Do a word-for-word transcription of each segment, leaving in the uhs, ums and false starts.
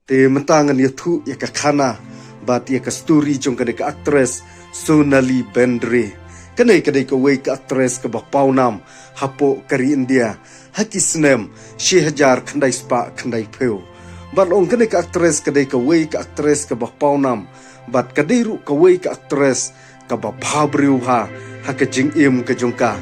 Te mynta ngan ïathuh ïa ka khana bad ïa ka story jong kane ka actress Sonali Bendre. Kane ka dei kawei ka actress kaba pawnam hapoh ka ri India ha ki snem shi hajar khyndai spah khyndai phew. Bad la ong kane ka actress ka dei kawei ka actress kaba pawnam bad ka dei ruh kawei ka actress kaba bha briew bha ha ka jingim ka jong ka.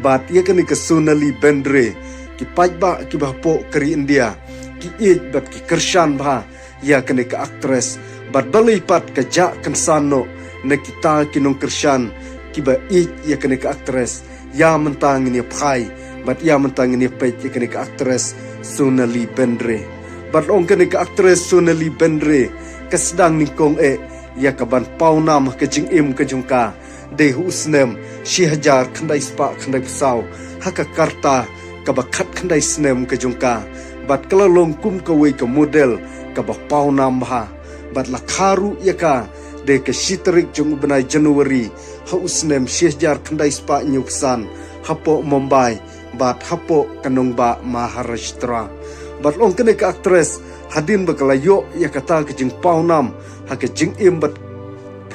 Bad ïa kane ka Sonali Bendre, ki paidbah kiba hapoh ka ri India ki ïeit bad ki kyrshan bha ïa kane ka actress. Bad balei pat ka jah kynsan noh na kita ki nongkyrshan kiba ïeit ïa kane ka actress. Ïa mynta ngin ïa phai bad ïa mynta ngin ïa peit ïa kane ka actress Sonali Bendre. Bad la ong kane ka actress Sonali Bendre ka sdang nyngkong eh ïa kaban pawnam ha ka jingim ka jong ka dei ha u snem shi hajar khyndai spah khyndai phew saw ha ka karta kaba khatkhyndai snem ka jong ka. Bad ka la long kum kawei ka model kaba pawnam bha. Bad la kha ruh ïa ka dei ka shi tarik jong u bnai January ha u snem shi hajar khyndai spah hynñiew phew san hapoh Mumbai bad hapoh ka nongbah Maharashtra. Bad la ong kane ka actress hadien ba ka la ïoh ïa kata ka jingpawnam ha ka jingim bad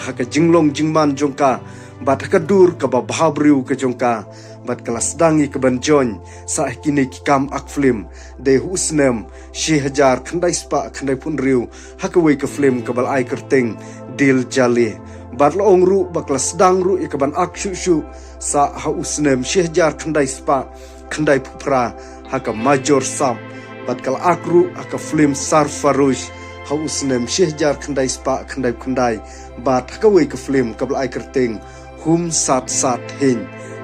ha ka jinglong jingman jong ka bad ha ka dur kaba bha briew ka jong ka. Bad ka la sdang ïa kaban join sa ha kine ki kam ak film dei ha u snem shi hajar khyndai spah khyndai phew hynriew ha kawei ka film kaba la ai kyrteng Dil Jale. Bad la ong ruh ba ka la sdang ruh ïa kaban ak shuh shuh sa ha u snem shi hajar khyndai spah khyndai phew phra ha ka Major Saab. Bad ka la ak ruh ha ka film Sarfarosh ha u snem shi hajar khyndai spah khyndai phew khyndai. Bad ha kawei ka film kaba la ai kyrteng Hum Saath Saath Hain.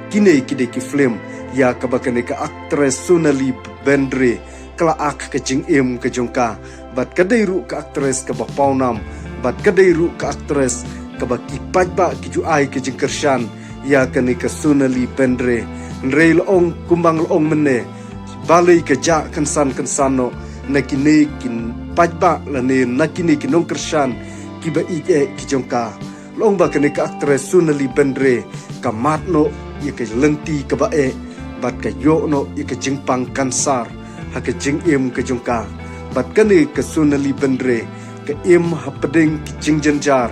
Kine ki dei ki film ïa kaba kane ka actress Sonali Bendre ka la ak ha ka jingim ka jong ka. Bad ka dei ruh ka actress kaba pawnam bad ka dei ruh ka actress kaba ki paidbah ki ju ai ka jingkyrshan ïa kane ka Sonali Bendre. Hynrei la ong kumba nga la ong mynne, balei ka jah kynsan kynsan noh na kine ki paidbah lane na kine ki nongkyrshan kiba ïeit eh ki jong ka. La ong ba kane ka actress Sonali Bendre ka mad noh ïa ka lynti kaba eh bad ka ïoh noh ïa ka jingpang kansar ha ka jingim ka jong ka. Bad kane ka Sonali Bendre ka im hapdeng ki jingjynjar,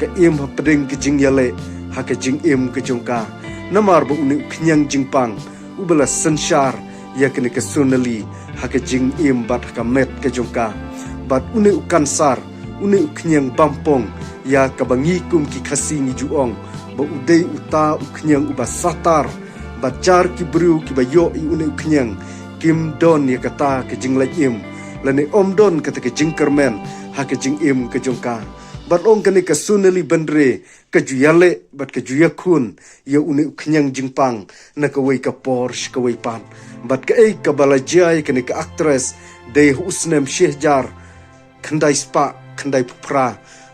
ka im hapdeng ki jingïaleh ha ka jingim ka jong ka. Namar ba une u khñiang jingpang uba la synshar ïa kane ka Sonali ha ka jingim bad ha ka met ka jong ka. Bad une u kansar, une u khñiang bampong ïa kaba ngi kum ki Khasi ngi ju ong ba u dei uta u khñiang uba satar. Bad jar ki briew kiba ïoh ïa une u khñiang kim don ïa kata ka jinglait im lane ym don kata ka jingkyrmen ha ka jingim ka jong ka. Bad la ong kane ka Sonali Bendre ka ju ïaleh bad ka ju ïakhun ïa une u khñiang jingpang na kawei ka por sha kawei pat. Bad kaei kaba la jia ïa kane ka actress dei ha u snem shi hajar khyndai spah khyndai phew phra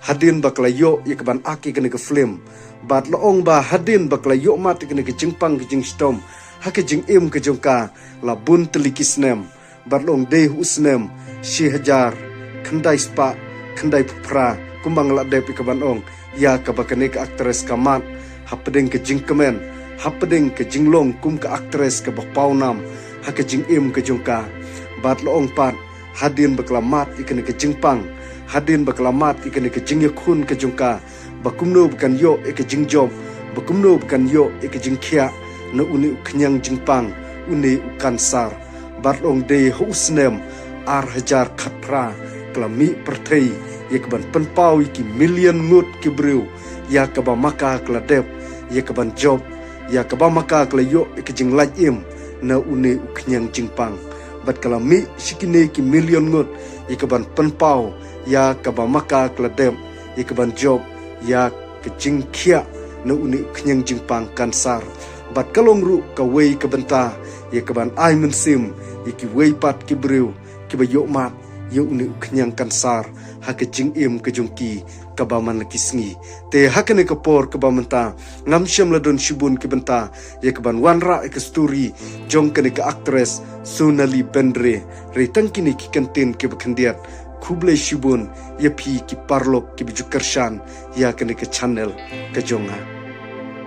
hadien ba ka la ïoh ïa kaban ak ïa kane ka film. Bad la ong ba hadien ba ka la ïoh mad ïa kane ka jingpang ka jingshitom ha ka jingim ka jong ka la bun tylli ki snem. Bad la ong dei ha u snem shi hajar khyndai spah khyndai phew phra kumba nga la dep ïa kaban ong ïa kaba kane ka actress ka mad hapdeng ka jingkmen, hapdeng ka jinglong kum ka actress kaba pawnam ha ka jingim ka jong ka. Bad la ong pat hadien ba ka la mad ïa kane ka jingpang, hadien ba ka la mad ïa kane ka jingïakhun ka jong ka, ba kumno ba kan ïoh ïa ka jingjop, ba kumno ba kan ïoh ïa ka jingkhiah na une u khñiang jingpang, une u kansar. Bad la ong dei ha u snem ar hajar khatphra ka la mih pyrthei ïa kaban pynpaw ïa ki million ngut ki briew ïa kaba ma ka ka la dep ïa kaban jop, ïa kaba ma ka ka la ïoh ïa ka jinglait im na une u khñiang jingpang. Bad ka la mih sha kine ki million ngut ïa kaban pynpaw ïa kaba ma ka ka la dep ïa kaban jop ïa ka jingkhiah na une u khñiang jingpang kansar. Bad ka long ruh kawei ka bynta ïa kaban ai mynsiem ïa kiwei pat ki briew kiba ïoh mad ïa une u khñiang kansar ha ka jingim ka jong ki kaba man la ki sngi. Te ha kane ka por kaba mynta ngam shym la don shibun ki bynta ïa kaban wanrah ïa ka story jong kane ka actress Sonali Bendre. Hynrei tang kine ki kyntien kiba khyndiat. Khublei shibun ïa phi ki paralok kiba ju kyrshan ïa kane ka channel ka jong nga.